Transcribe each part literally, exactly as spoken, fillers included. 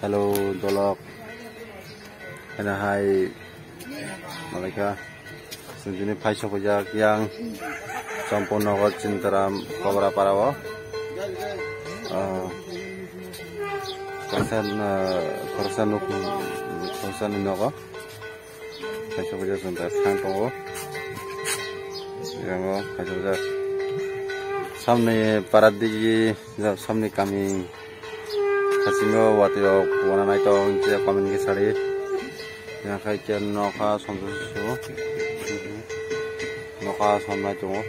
Hello, dolok. Ena hai malaikha. Sintini phai sokjak yang Champurnagar Chintaram Kobrapara o. Ah, khoroksa, ah, khoroksa nuk, khoroksa ni nogo. Kaisa puja chwng ta thang tongo. Yango kaisa puja samni para digi, samni kami hasingo watwi rok wana nai tong je comment khe sari. Yang khai khe nokha somsa su. Nokha somnai tongo.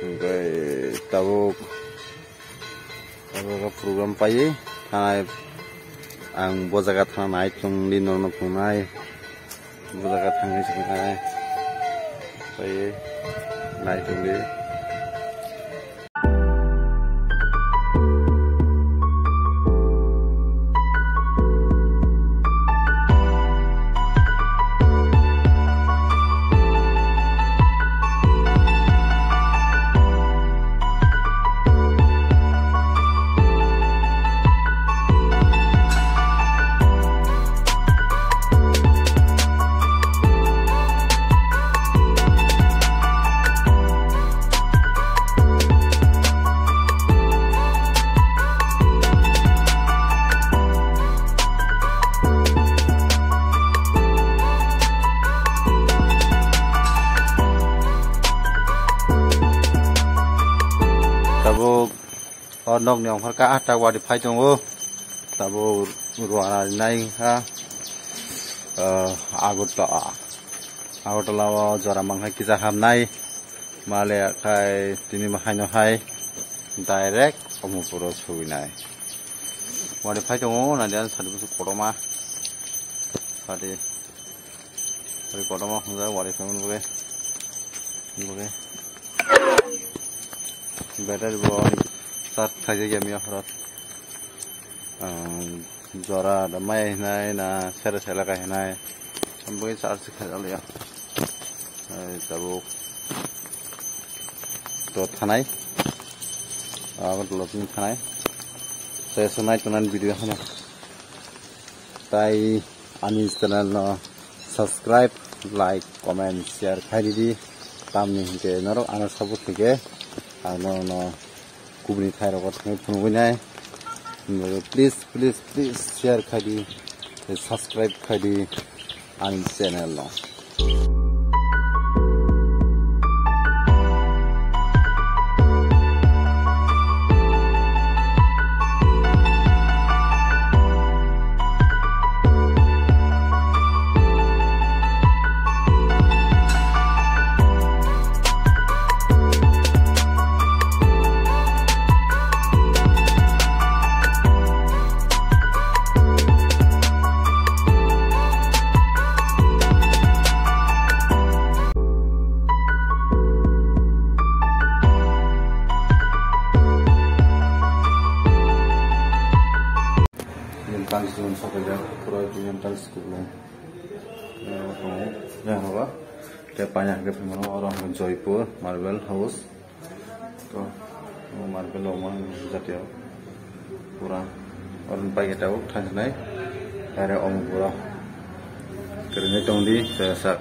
Hingke tabuk Abo program pai thanai ang bo jaga thana nai tong di norno phunai bo jaga thangni swngnai pai nai tong di. Tabuk o nokni ongkhor ka ah ta wari phai tongo. Tabuk rwna nai kha, ah, Agartala. Agartala o jora mankhai kisa hamnai. Male khai tini bo haino hai direct omo puro suinai. Wari phai tongo na diyan sadi busu kotorma. Sadi. Wari kotorma hunjak wari phai mani bagwi. Bagwi. Battery bo charge khaijak ya miya horot. Ang jora da mai hinai na sere sela ka hinai. Bagwi charge khaijak ya. Ai tabuk. To thanai. Agartala tini thanai. Saya sunai tunan video hana. Tai ani channel no subscribe, like, comment, share khai di. Tamni hingke norok ano support khaike ano no kubuni thai rogo thangwi phunugwi nai. Please, please, please share khai di, subscribe khai di ani channel no. Yang tang sun sokai jak, pura itu yang tang school. Yang apa? Yang apa? Te panya ke pemano orang Joypur Marble House. To, o marble o man jatiyo. Pura. Orang pai kita uk thangnai. Are om pura. Kerja tong di, saya sak.